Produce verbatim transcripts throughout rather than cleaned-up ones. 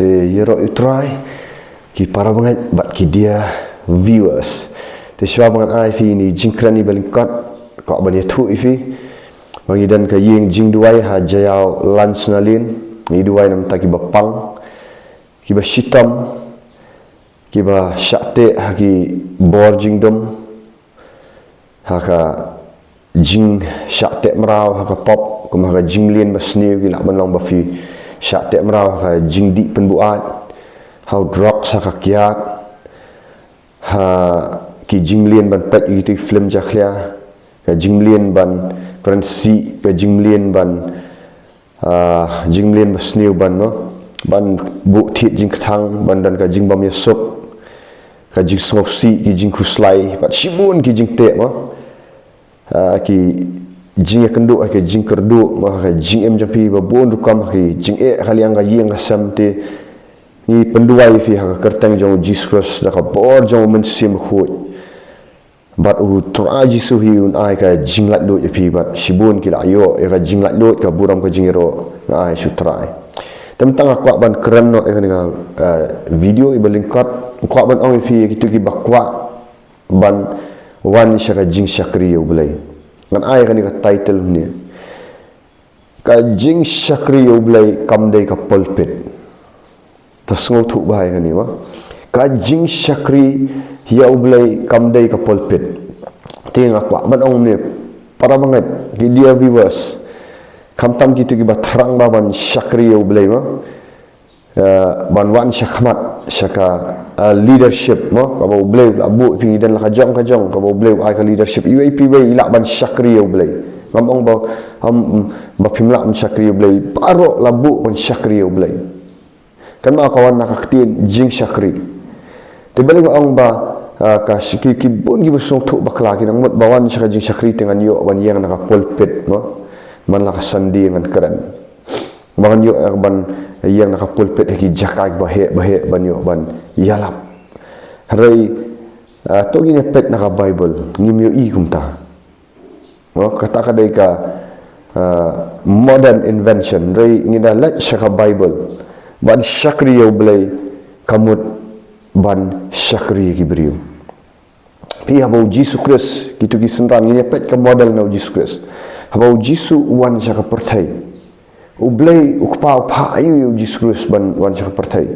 Te ïaroh ïa u Trai, ki para bangeit bad ki dear viewers. Te shuwa ba ngan ai phi ïa kane ka jingkren ba lyngkot, kwah ban ïathuh ïa phi ba ngi don ka ïing jingduwai ha Jaïaw Lansonalane. Ngi duwai namar ki bapang, ki bashitom, ki bashah teh ha ki bor jingdum, ha ka jingshah teh mraw ha ka pop, kum ha ka jingmlien basniew, ki lah ban long ba phi shah teh mraw ha ka jingdih pynbuaid, ha u drugs, ha ka kiad, ha ki jingmlien ban peit ïa ki film jakhlia, ka jingmlien ban kren sih, ka jingmlien ban, ah, jingmlien basniew ban, no, ban buh thied jingkthang, ban don ka jingbymïasuk, ka jingsngewsih, ki jingkhuslai, bad shibun ki jingteh, no. Ah, ki jingïakynduh, ki jingkyrduh, ma, ki jingim jong phi ba bun rukom, ki jingeh ha ka liang ka ïing ka sem. Te ngi pynduwai ïa phi ha ka kyrteng jong u Jisu Khrist, da ka bor jong u Mynsiem Bakhuid. Bad u Trai Jisu hi un ai ka jinglaitluid ïa phi, bad shibun ki la ïoh ïa ka jinglaitluid, ka burom, ka jingïaroh, nga ai sha u Trai. Te mynta nga kwah ban kren noh ïa kane ka, eh, video ba lyngkot, kwah ban ong ïa phi, ïa kito kiba kwah ban wan sha ka jingshakri ïa u Blei. Ngan ai kane ka title ne. Ka jingshakri ïa u Blei kam dei ka pulpit. To sngewthuh bha ïa kane, ma. Ka jingshakri ïa u Blei kam dei ka pulpit. Te nga kwah ban ong ne, para bangeit, ki dear viewers, khamtam kito kiba thrang bha ban shakri ïa u Blei, ma. Eh, ban wan shakhmat, sha ka, eh, leadership, mo, kaba u Blei u la buh ïa phi. Ngi don la ka jong ka jong, kaba u Blei u ai ka leadership. Iwei pa iwei i lah ban shakri ïa u Blei. Ngam ong ba, um, ba phim lah ban shakri ïa u Blei. Baroh la buh ban shakri ïa u Blei. Kan ma ka wan na ka ktien jingshakri. Te balei nga ong ba, ah, ka shi-, ki, ki bun kiba sngewthuh bakla, ki nang mut ba wan sha ka jingshakri te ngan ïoh ban ïeng na ka pulpit, mo. Man la ka Sunday ngan kren. Ba ngan ïoh, eh, ban ïeng na ka pulpit ha ki jaka kiba heh ba heh ban ïoh ban ïalap. Hynrei, ah, to ngin ïa peit na ka Baibl, ngim ïohi kumta. Mo, kata ka dei ka, ah, modern invention. Hynrei ngi da leit sha ka Baibl, ban shakri ïa u Blei ka mut ban shakri ïa ki briew. Phi, haba u Jisu Khrist, kito ki synran, ngin ïa peit ka model na u Jisu Khrist. Haba u Jisu u wan sha ka pyrthei, u Blei u Kpa u phah ïa u Jisu Khrist ban wan sha ka pyrthei.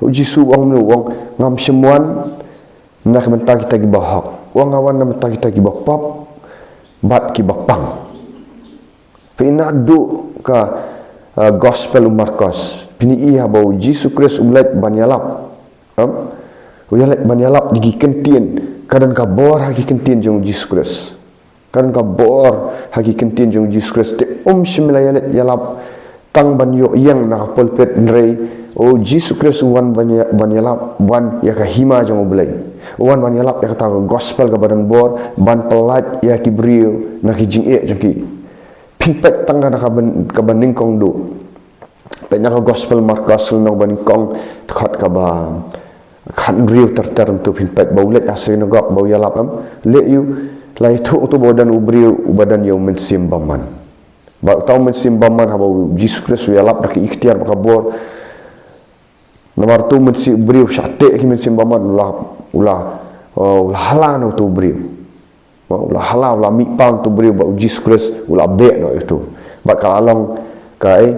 U Jisu u ong, u ong, ngam shym wan na ka bynta kita kiba hok. U ong nga wan na ka bynta kita kiba pop bad kiba pang. Phi, naduh ka, uh, gospel u Markos, phin ïohi haba u Jisu Khrist u leit ban ïalap. Em? U ïalap ban ïalap da ki kyntien, ka don ka bor ha ki kyntien jong u Jisu Khrist. Ka don ka bor ha ki kyntien jong u Jisu Khrist. Te um shym la ïalap, ïalap tang ban ïoh ïeng na ka pulpit, hynrei u Jisu Khrist u wan ban ïa-, ban ïalap, ban ïa ka hima jong u Blei. U wan ban ïalap ïa kata ka gospel kaba don bor, ban pyllait ïa ki briew na ki jingeh jong ki. Phin peit tang na kaba, kaba nyngkong duh. Peit na ka gospel Markos lynnong ba nyngkong, dkhot kaba khathynriew ter ter, to phin peit ba u leit ha synagog ba u ïalap, em. Leh ïa u, la ïathuh uto ba u don u briew uba don ïa u mynsiem bymman. Bad uta u mynsiem bymman, haba u Jisu Khrist u ïalap da ka iktiar bad ka bor. Namar uto u mynsiem, u briew u shah teh ki mynsiem bymman, u la, u la, uh, u la hala noh uto u briew. Ba u la hala, u la mih pang uto u briew, bad u Jisu Khrist u la beh noh ïa uto. Bad ka la long ka, eh,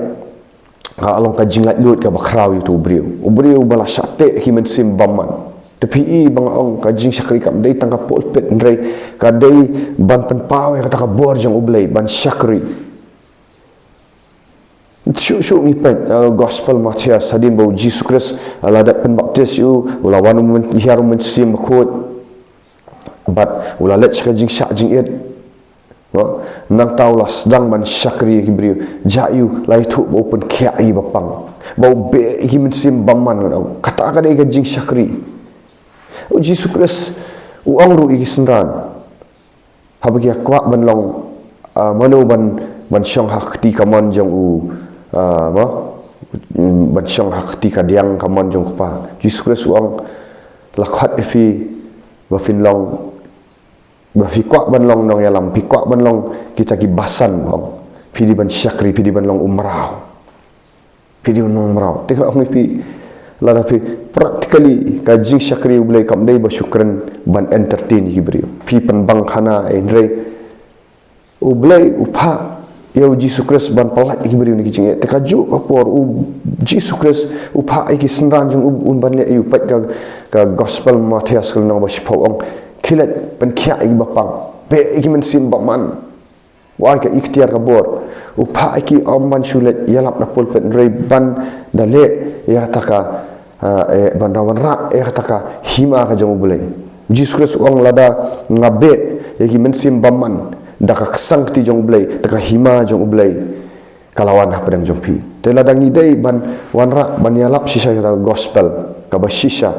ka la long ka jinglaitluid kaba khraw ïa uto u briew. U briew ba la shah teh ki mynsiem bymman. Te phi i ba nga ong ka jingshakri kam dei tang ka pulpit, hynrei ka dei ban pynpaw ïa kata ka bor jong u Blei, ban shakri. Shuh shuh ngi peit, eh, gospel Mathaios, hadien ba u Jisu Khrist, eh, la dep pynbaptis ïa u, u la wan u myn-, hiar u Mynsiem Bakhuid. Bad u la leit sha ka jingshah jingit. Mo? Nangta u la sdang ban shakri ïa ki briew. Jia ïa u, la ïathuh ba u pynkhiah ïa ki bapang, ba u beh ïa ki mynsiem bymman, ngan ong. Kata ka dei ka jingshakri. U Jisu Khrist u ong ruh ïa ki synran. Haba ki ïa kwah ban long, ah, mano ban, ban shong ha kti kamon jong u, ah, mo? Ban shong ha kti kadiang kamon jong u Kpa. Jisu Khrist u ong, la khot ïa phi ba phin long, ba phi kwah ban long nongïalam, phi kwah ban long kita ki basan, u ong. Phi dei ban shakri, phi dei ban long u mraw. Phi dei ban long mraw. Te nga ong ïa phi, Lada phi practically ka jingshakri U Blei kam dei ba shu kren ban entertain ïa ki briew. Phi pynbang khana, eh, hynrei U Blei u phah ïa U Jisu Khrist ban pyllait ïa ki briew na ki jingeh. Te kajuh ka por U Jisu Khrist u phah ïa ki synran jong u, un ban leh ïa u. Peit ka, ka gospel Mathaios ka lynnong ba shiphew, ong, khie leit pynkhiah ïa ki bapang, beh ïa ki mynsiem bymman. Wat ai ka iktiar ka bor. U phah ïa ki ym ban shu leit ïalap na pulpit, hynrei ban da leh ïa kata ka, ah, eh, ban da wanrah ïa kata ka hima ka jong U Blei. U Jisu Khrist u ong, lada nga beh ïa ki mynsiem bymman da ka ksang kti jong U Blei, da ka hima jong U Blei, ka la wan hapdeng jong phi. Te lada ngi dei ban wanrah, ban ïalap shisha ïa ka gospel kaba shisha,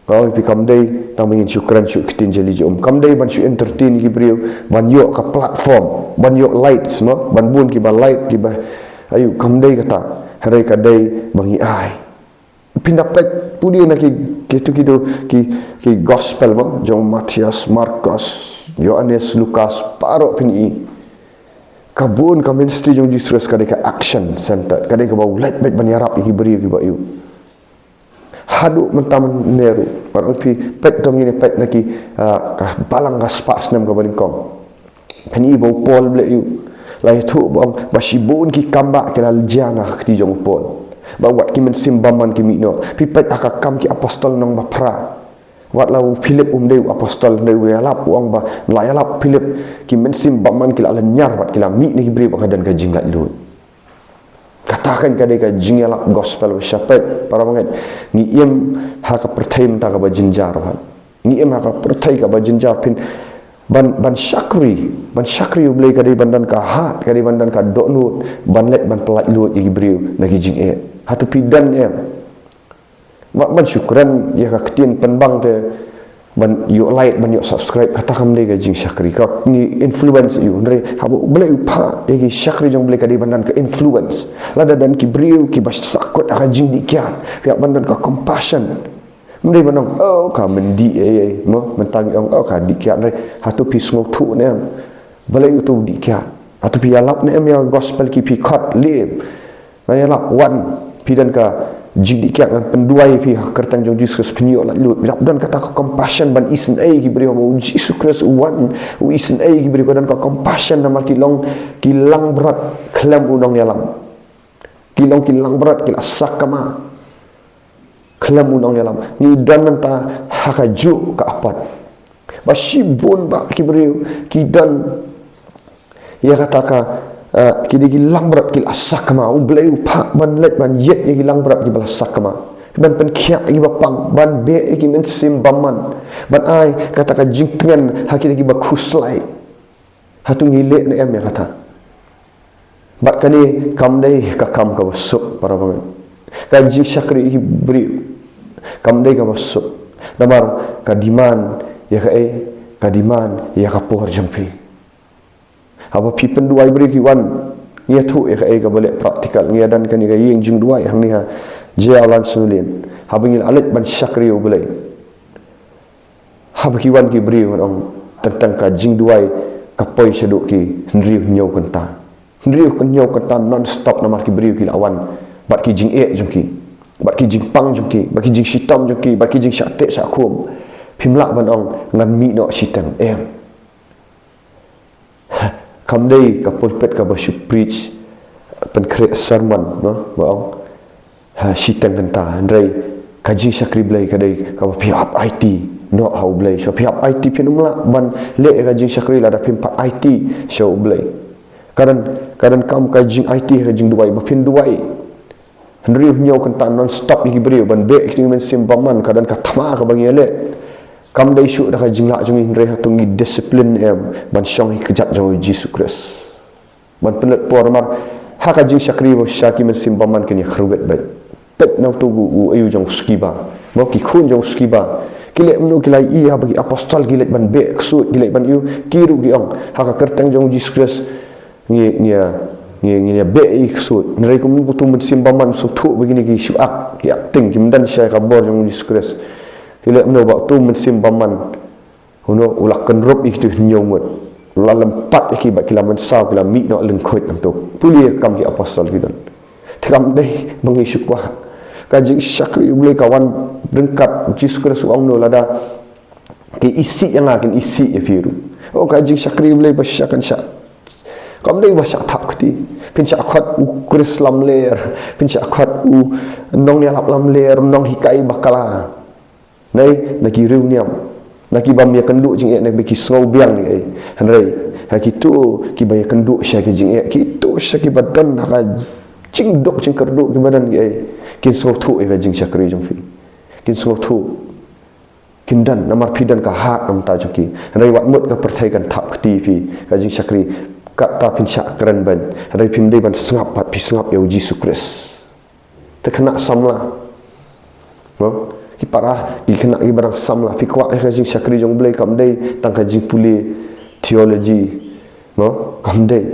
ka ong ïa phi, kam dei tang ba ngin shu kren shu ktien jali jong um, kam dei ban shu entertain ïa ki briew, ban ïoh ka platform, ban ïoh likes, mo, ban bun kiba like, kiba, aïu, kam dei kata. Hynrei ka dei ba ngi ai. Phin da peit pule na ki, kitu kitu ki, ki gospel, mo, jong Mathaios, Markos, Ïoannis, Lukas, baroh phin i, ka bun ka ministry jong Jisu Khrist ka dei ka action centered, ka dei kaba u leit beit ban ïarap ïa ki briew kiba, aïu. Haduh mynta mynne ruh, wat ong phi peit, to ngin peit na ki, ah, ka balang ka spah snem kaba nyngkong. Phin i ba u Paul, U Blei u la ïathuh ba ong ba shibun ki kam bah ki la jia na ka kti jong u Paul. Ba wat ki mynsiem bymman ki mih noh. Phi peit ha ka Kam ki Apostol lynnong ba phra. Wat la u Philip um dei u apostol, hynrei u ïalap, u ong ba la ïalap Philip, ki mynsiem bymman ki la lynñiar bad ki la mih na ki briew ba ka don ka jinglaitluid. Kata kan ka dei ka jingïalap gospel ba shisha. Peit, para bangeit, ngi im ha ka pyrthei mynta kaba jynjar bha. Ngi im ha ka pyrthei kaba jynjar, phin ban, ban shakri, ban shakri U Blei ka dei ban don ka hat, ka dei ban don ka dohnud ban leit ban pyllait luid ïa ki briew na ki jingeh. Hato phi don em? Ba, ban shu kren ïa ka ktien pynbang te ban ïoh like, ban ïoh subscribe, kata kam dei ka jingshakri. Ka ngi influence ïa u, hynrei haba U Blei u phah ïa ki shakri jong U Blei ka dei ban don ka influence. Lada don ki briew kiba sahkut ha ka jingdih kiad, phi hap ban don ka compassion. Ym dei ban ong, oh, ka myndih ei ei, mo, mynta ngi ong, oh, ka dih kiad, hynrei hato phi sngewthuh ne em? Balei uto u dih kiad? Hato phi ïalap ne em ïa ka gospel, ki phi khot lem? Ngan ïalap, wan, phi don ka jingdih kiad, ngan pynduwai ïa phi ha ka kyrteng jong Jisu Khrist, phin ïoh laitluid. Phi hap don kata ka compassion ban isynei ïa ki briew, ba U Jisu Khrist u wan, u isynei ïa ki briew, ka don ka compassion namar ki long ki langbrot khlem u nongïalam. Ki long ki langbrot, ki la sakma khlem u nongïalam. Ngi don mynta ha kajuh ka apot ba shibun bah ki briew ki don ïa kata ka, eh, ki dei ki langbrot ki la sakma. U Blei u phah ban leit ban ïeit ïa ki langbrot kiba la sakma, ban pynkhiah ïa ki bapang, ban beh ïa ki mynsiem bymman, ban ai kata ka jingtngen ha kita kiba khuslai. Hato ngi leh ne em ïa kata? Bad kane kam dei ka kam kaba suk, para bangeit. Ka jingshakri ïa ki briew kam dei kaba suk. Namar ka demand ïa kaei? Ka demand ïa ka por jong phi. Haba phi pynduwai briew ki wan, ngi ïathuh ïa kaei kaba leh practical. Ngi ïadon kane ka ïing jingduwai hangne ha Jaiawlan Shnulien, haba ngi la leit ban shakri ïa U Blei. Haba ki wan ki briew, ngan ong, teng teng ka jingduwai ka poi shaduh ki hynriew hynñiew kynta. Hynriew hynñiew kynta non stop, namar ki briew ki la wan bad ki jingeh jong ki, bad ki jingpang jong ki, bad ki jingshitom jong ki, bad ki jingshah teh shah khum. Phim lah ban ong, ngan mih noh shiteng, em. Kam dei ka pulpit kaba shu preach, pynkhreh sermon, no, ba ong, ha, shiteng kynta. Hynrei ka jingshakri Blei ka dei kaba phi ap aiti noh ha U Blei. Shuwa phi ap aiti, phin ym lah ban leh ka jingshakri lada phim pat aiti sha U Blei. Ka don, ka donkam ka jingaiti, ka jingduwai, ba phin duwai hynriew hynñiew kynta non stop ïa ki briew, ban beh ïa ki mynsiem bymman. Ka don ka thma kaba ngi ïaleh. Kam dei shuh da ka jinglah jong ngi, hynrei hato ngi discipline em ban shong ha ka kjat jong U Jisu Khrist, ban pynlut por? Namar ha ka jingshakri ba shisha ki mynsiem bymman kin ïa kyrwit beit. Peit na uto u, u aïu jong u Skeva, mo, ki khun jong u Skeva. Ki leh kumno? Ki la ïohi ba ki apostol ki leit ban beh ksuid, ki leit ban, aïu, ki ruh ki ong, ha ka kyrteng jong U Jisu Khrist ngi, ngi, ngi, ngi ïa beh ïa ki ksuid. Hynrei kumno ba uto u mynsiem bymman u sngewthuh ba kine ki shu act, ki acting, kim don sha ka bor jong U Jisu Khrist? Ki leh kumno ba uto u mynsiem bymman, uno, u la kynrup ïa kito hynñiew ngut, u la lympat ïa ki bad ki la mynsaw, ki la mih noh lyngkhuid nangto. Pule ïa ka Kam ki Apostol ki don. Te kam dei ba ngi shu kwah Ka jingshakri U Blei ka wan ryngkat, Jisu Khrist u ong no lada ki isih ïa nga, kin isih ïa phi ruh. Oh, ka jingshakri U Blei ba shisha kan shah. Kam dei ba shah thap kti. Phin shah khot u Khrist lamler, phin shah khot u nongïalap lamler, nonghikai bakla. Nai, na ki riewniam, na ki bym ïakynduh jingeh, na ki ba ki sngew biang ki ei. Hynrei ha kito ki ba ïakynduh sha ki jingeh, kito sha ki ba don ha ka jingduk jingkyrduh ki ba don ki ei, kin sngewthuh ïa ka jingshakri jong phi. Kin sngewthuh. Kin don, namar phi don ka hok namar jong ki. Hynrei wat mut ka pyrthei kan thap kti ïa phi, ka jingshakri. Kata phin shah kren ban. Hynrei phim dei ban sngap pat, phi sngap ïa u Jisu Khrist. Te khynnah samla. No? Ki para, ki khynnah ki ba dang samla. Phi kwah ïa ka jingshakri jong U Blei, kam dei tang ka jingpule theology. No? Kam dei.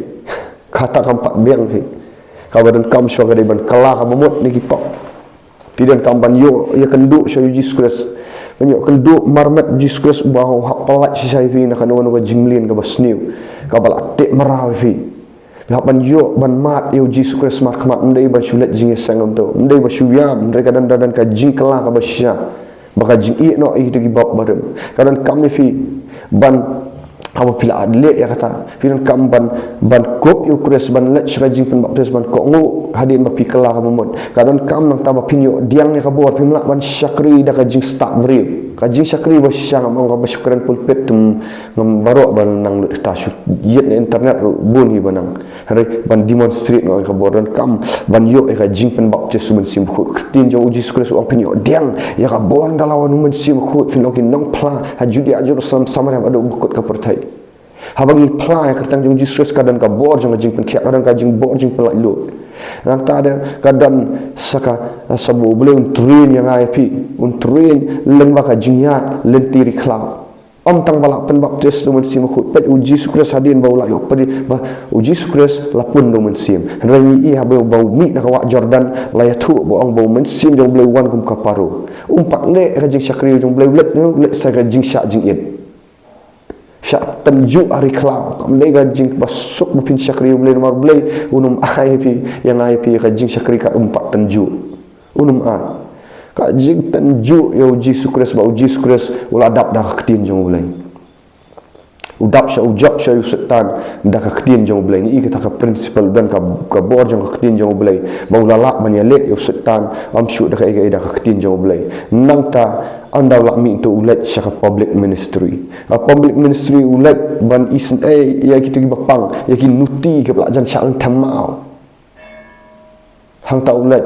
Kata kam pat biang phi. Ka ba donkam shuwa ka dei ban kylla ka bamut na ki pop. Phi donkam ban ïoh ïakynduh sha u Jisu Khrist. Ban ïoh kynduh marmet Jisu Khrist uba hap pyllait shisha ïa phi na kano kano ka jingmlien ka ba sniew, ka ba la teh mraw ïa phi. Phi hap ban ïoh ban mad ïa u Jisu Khrist markhmat, ym dei ban shu leit jingïaseng kumto, ym dei ban shu ïam, hynrei ka don, don, don ka jingkylla ka ba shisha. Ba ka jingïeh noh ïa kito ki baptism. Ka donkam ïa phi ban, haba phi la leh ïa kata, phi donkam ban, ban kup ïa u Khrist, ban leit sha ka jingpynbaptis, ban kohnguh hadien ba phi kylla ka bamut. Ka donkam nangta ba phin ïoh pdiang ïa ka bor, phim lah ban shakri da ka jingstad briew. Ka jingshakri ba shisha, ngam ong ka ba shu kren pulpit, te ngam, baroh ba nang lut kata, shu ïeit na internet ruh bun hi ba nang. Hynrei ban demonstrate noh ïa ka bor, donkam ban ïoh ïa ka jingpynbaptis u Mynsiem Bakhuid. Ka ktien jong u Jisu Khrist u ong phin ïoh pdiang ïa ka bor da la wan u Mynsiem Bakhuid, phin long ki nongphla ha Judia, Jerusalem, Samaria bad haduh ba kut ka pyrthei. Haba ngi phla ïa ka kyrteng jong u Jisu Khrist, ka don ka bor jong ka jingpynkhiah, ka don ka jingbor jingpynlait luid. Nangta de ka don sa ka, sa ba U Blei un train ïa nga ïa phi, un train lyngba ka jingïaid lynti ri khlaw. Ym tang ba la pynbaptis da u Mynsiem Bakhuid, peit u Jisu Khrist hadien ba u la ïoh pynbaptis, ba u Jisu Khrist la pun da u Mynsiem. Hynrei ngi i haba u, ba u mih na ka wah Jordan, la ïathuh ba ong ba u Mynsiem jong U Blei u wan kum ka paro. Um pat leh ka jingshakri jong U Blei, u leh, u leh sa ka jingshah jingit. Shah tynjuh ha ri khlaw. Kam dei ka jing ba suk ba phin shakri U Blei, namar U Blei un ym ai ïa phi, ïa nga ïa phi ka jingshakri kat um pat tynjuh. Un ym ai. Ka jingtynjuh ïa u Jisu Khrist, ba u Jisu Khrist u la dap da ka ktien jong U Blei. U dap sha, u jop sha u Soitan da ka ktien jong U Blei. Ngi i kata ka principle, don ka, ka bor jong ka ktien jong U Blei, ba u la lah ban ïaleh ïa u Soitan, ym shuh da kaei kaei, da ka ktien jong U Blei. Nangta ynda u la mih to u leit sha ka public ministry. Ka public ministry u leit ban isynei ïa kito ki ba pang, ïa ki nuti ki ba la jan shah lyntham maw. Hangta u leit.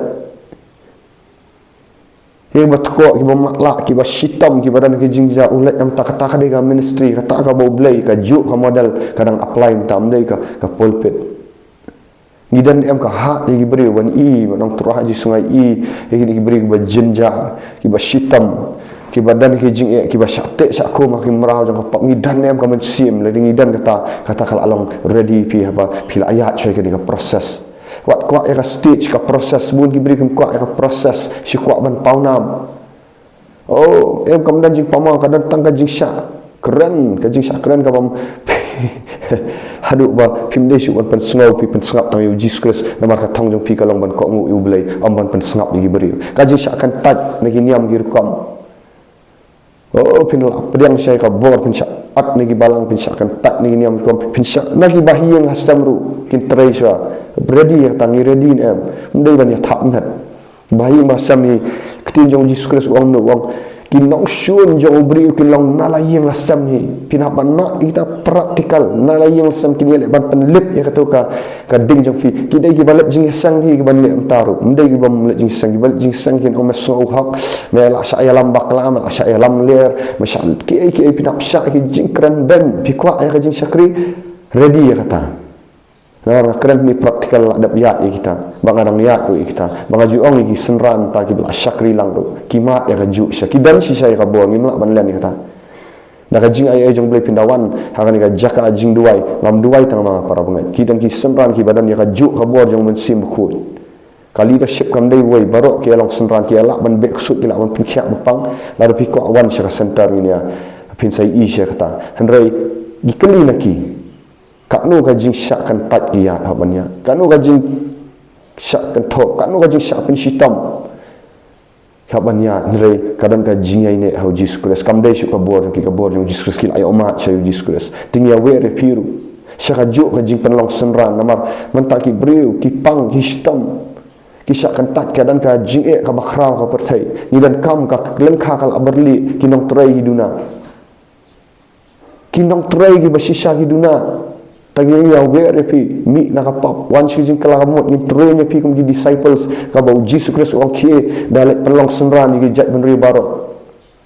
Ki ba tkoh, ki ba matlah, ki ba shitom, ki ba don ki jingjia, u leit. Namar kata ka dei ka ministry, kata ka ba U Blei, kajuh ka model ka dang apply, mynta ym dei ka, ka pulpit. Ngi don em ka hok ïa ki briew ban i, ban ong Trai Jisu nga i ïa kine ki briew ki ba jynjar, ki ba shitom, ki ba don ki jingeh, ki ba shah teh shah khum ha ki mraw jong ka pop. Ngi don em ka mynsiem, lada ngi don kata, kata ka la long ready phi haba phi la ïaid shuwa ïa kane ka process. Wat kwah ïa ka stage, ka process, bun ki briew kim kwah ïa ka process, shu kwah ban pawnam. Oh, em kam don jingpawnam, ka don tang ka jingshah kren, ka jingshah kren ka bym haduh ba phim dei shuh ban pynsngew, phi pynsngap tang ïa u Jisu Khrist, namar ka thong jong phi ka long ban kohnguh ïa U Blei, ym ban pynsngap ïa ki briew. Ka jingshah kyntait na ki niam ki rukom. Oh, phin lah pdiang sha ka bor, phin shah at na ki balang, phin shah kyntait na ki niam rukom, phin shah na ki bahaïing hastem ruh kin trei shuwa. Ready, kata ngi ready ne em? Ym dei ban ïa thap met. Bahaïing hastem hi, ktien jong u Jisu Khrist u ong, u ong, ki nongshun jong u briew kin long na la ïing la sem hi. Phin hap ban mad ïa kita practical, na la ïing la sem kin ïaleh ban pynlip ïa kato ka, ka ding jong phi. Ki dei ki ba leit jingïaseng hi, ki ban leh mynta ruh. Ym dei ki bym leit jingïaseng, ki ba leit jingïaseng kin ong me sngew hok, me la shah ïalam bakla, me la shah ïalam ler, me shah kiei kiei, phin hap shah ki jingkren beiñ, phi kwah ïa ka jingshakri, ready ïa kata. Nga, nga kren ni practical, la dep ïaid ïa kita. Ba nga dang ïaid ruh ïa kita. Ba nga ju ong ïa ki synran ta ki ba la shakri lang ruh, ki mad ïa kajuh shisha. Ki don shisha ïa ka bor, ngim lah ban len ïa kata. Da ka jingaiei jong U Blei phin da wan ha kane ka jaka jingduwai, ngam duwai tang ma nga para bangeit. Ki don ki synran ki ba don ïa kajuh ka bor jong u Mynsiem Bakhuid. Ka leadership kam dei uwei, baroh ki ïa long synran, ki ïa lah ban beh ksuid, ki lah ban pynkhiah ba pang. Lada phi kwah wan sha ka center ngin ïa pynshai ïa kata. Hynrei ki kylli na ki. Katno ka jingshah kyntait ki ïa hap ban ïa. Katno ka jingshah kynthoh, katno ka jingshah pynshitom. Ka ban ïa, hynrei ka don ka jingïaineh ha u Jisu Khrist. Kam dei shuh ka bor jong ki, ka bor jong u Jisu Khrist, ki la ïoh mad sha u Jisu Khrist. Te ngi ïa wer ïa phi ruh sha kajuh ka jingpynlong synran, namar mynta ki briew ki pang, ki shitom, ki shah kyntait, ka don ka jingeh kaba khraw ha ka pyrthei. Ngi donkam, ka lyngkha ka la byrlih, ki nongtrei ki duna. Ki nongtrei kiba shisha ki duna. Te ngi ïa wer ïa phi, mih na ka pop, wan sha ka jingkylla ka mut, ngin trei ïa phi kum ki disciples, kaba u Jisu Khrist u ong khie, da leit pynlong synran ïa ki jaitbynriew baroh.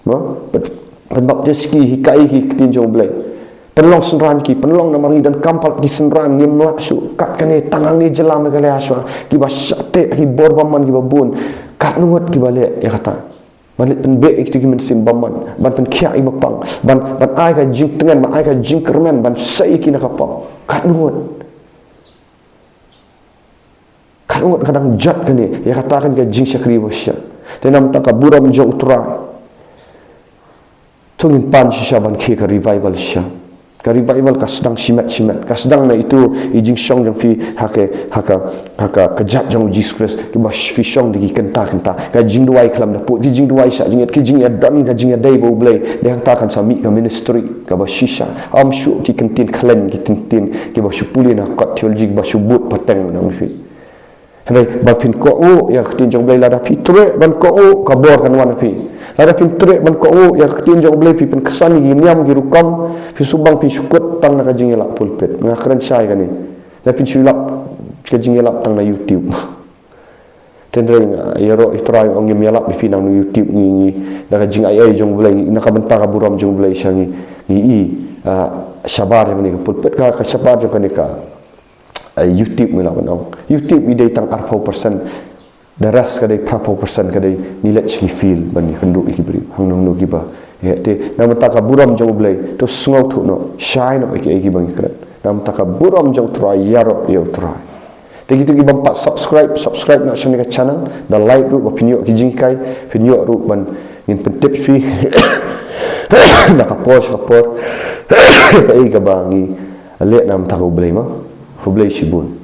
Mo? Pyn, pynbaptis ki, hikai ki ktien jong u Blei. Pynlong synran ki, pynlong, namar ngi donkam pat ki synran, ngim lah shuh kat kane, tang hangne jylla Meghalaya shuwa, kiba shah teh ki bor bymman kiba bun. Katno ngut kiba leh ïa kata? Ban leit pynbeh ïa kito ki mynsiem bymman, ban pynkhiah ïa kiba pang, ban, ban ai ka jingtngen, ban ai ka jingkyrmen, ban sei ïa ki na ka pop. Katno ngut? Katno ngut ka dang jot kane, ïa kata kan ka jingshakri ba shisha. Te namar ka burom jong u Trai, to ngin pan shisha ban khie ka revival shisha. Ka revival ka sdang shimet shimet. Ka sdang na itu i jingshong jong phi ha ka, ha ka, ha ka kjat jong u Jisu Khrist, kiba sh-, phi shong da ki kynta kynta. Ka jingduwai khlem da pud, ki jingduwai shah jingit, ki jingïadon, ka jingïadei bad u Blei. Dei hangta kan sa mih ka ministry kaba shisha. Ym shuh ki ktien khlaiñ, ki ktien kiba shu pule na kot theology, kiba shu bud pateng na phi. Hynrei ba phin kohnguh ïa ka ktien jong u Blei, lada phi treh ban kohnguh, ka bor kan wan ha phi. Lada phin treh ban kohnguh ïa ka ktien jong u Blei, phi pynksan ïa ki niam ki rukom, phi shu bang, phi shu kut tang na ka jingïalap pulpit. Nga kren shai kane. Lada phi shu ïalap ka jingïalap tang na YouTube. Te hynrei nga ïaroh ïa u Trai, ong ngim ïalap ïa phi na YouTube, ngi, ngi na ka jingai ei jong u Blei, na ka bynta ka burom jong u Blei shisha ngi, ngi i, ah, shabar jong kane ka pulpit, ka, ka shabar jong kane ka, ah, YouTube, ngi lah ban ong. YouTube i dei tang arphew percent. The rest ka dei phraphew percent ka dei ngi leit sha ki field ban ïakynduh ïa ki briew. Hangno hangno kiba. Ïa, te na ka bynta ka burom jong u Blei, to sngewthuh noh, shai noh ïa ki, ïa kiba ngi kren. Na ka bynta ka burom jong u Trai, ïaroh ïa u Trai. Te kito ki bym pat subscribe, subscribe noh sha kane ka channel, da like ruh ba phin ïoh ki jinghikai, phin ïoh ruh ban ngin pyntip phi na ka por sha ka por. Kaei kaba ngi leh na ka bynta u Blei mo. Khublei shibun.